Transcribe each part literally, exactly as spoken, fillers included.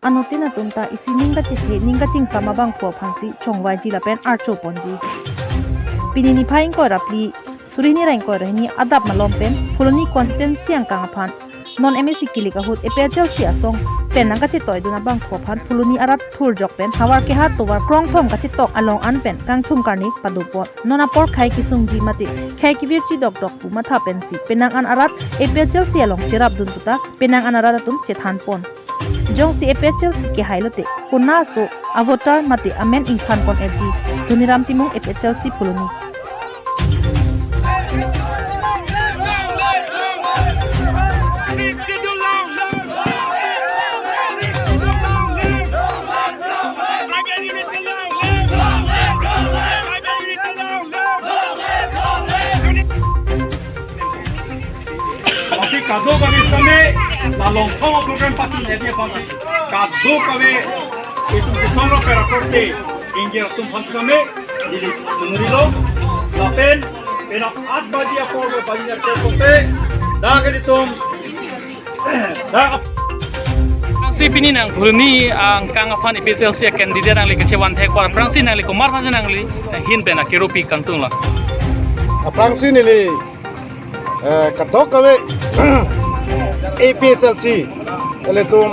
Anuttin atum ta isi ning kachethe, ning kachingsam abangphu aphansi chongvaiji lapen archo ponji. Pini niphai ingkoi ra phli, suri hini ra ingkoi ra hini adap malom pen Phuloni constituency angkang aphan non M A C kilik ahut A P H L C asong pen nangkachetoidun abangphu aphan Phuloni arat thurjok pen havar keha tovar krongthom kachetok along an pen kangthum karni padopon. Non apor khei kesungji mate khei kevirji dokdok pu matha pensi penang an arat A P H L C along cherapdun puta penang an arat atum chethanpon. Jongsi A P H L C kehai lote kona aso avoter mate amen ingthanpon erji. Dhoniram Timung, A P H L C Phuloni. Aphi kadokave sitame la longthom program pati nedi aphansi kadokave itum kisong lo pera korte ingge atum aphan sitame ili tumuri lo lapen penap aat baji apor lo baji na chekote dagel itum dak. Aphrangsi pini nang Phuloni angkang aphan A P H L C candidate nangli kechevan thek apor aphrangsi nangli komat aphansi nangli ahin pen akirupi kangtung lo? Aphrangsi neli eh, kadokave A P H L C, ilitum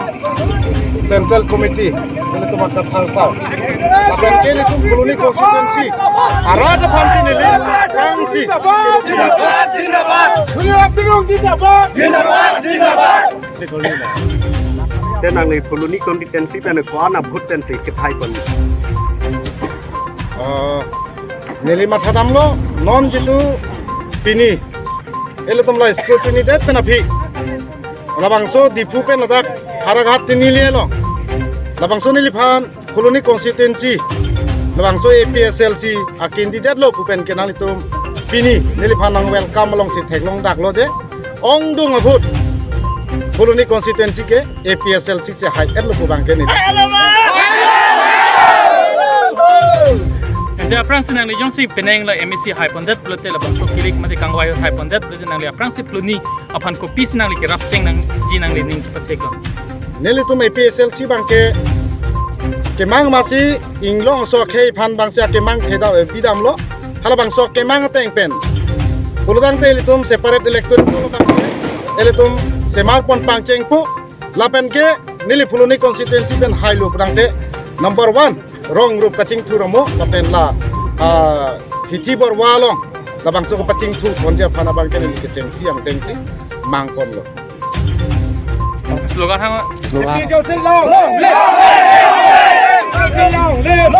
Central Committee, ilitum akathar sa. Lapen ke ilitum Phuloni constituency arat aphansi neli aphrangsi. Te nangli Phuloni constituency pen ko-an a-vote pensi kethai pon? Eh, neli mathadamlo non jitu pini ilitum la scrutiny det pen aphi labangso Diphu pen ladak Howraghat tini le lo. Labangso neliphan Phuloni constituency labangso A P H L C a-candidate lo pu pen ke nanglitum pini neliphan nang welcome alongsi theklong daklo je ongdung a-vote Phuloni constituency ke A P H L C si hai-etlo pu abang ke neli. Ante aphrangsi nangli jongsi penang la M A C haipondet pulote labangso kilik mate kangvai haipondet pulote nangli aphrangsi Phuloni aphan kopisi nangli kerap cheng nangji nangli ning kepathek lo? Nelitum A P H L C abang ke kemang masi inglong aso akhei aphan abangsi akemang theda, eh, bidamlo. Halabangso kemang ateng pen pulotangte ilitum separate electoral roll abang ke ilitum semar pon pangchengpo. Lapen ke neli Phuloni constituency pen hailo pulotangte number one rong rup kachingthur amo lapen la, ah, hithi borwa along labangso kepachingthur ponji aphan abang ke neli kechengsi angtengsi mangponlo. Slogan hang. Slogan. Long live! Long live!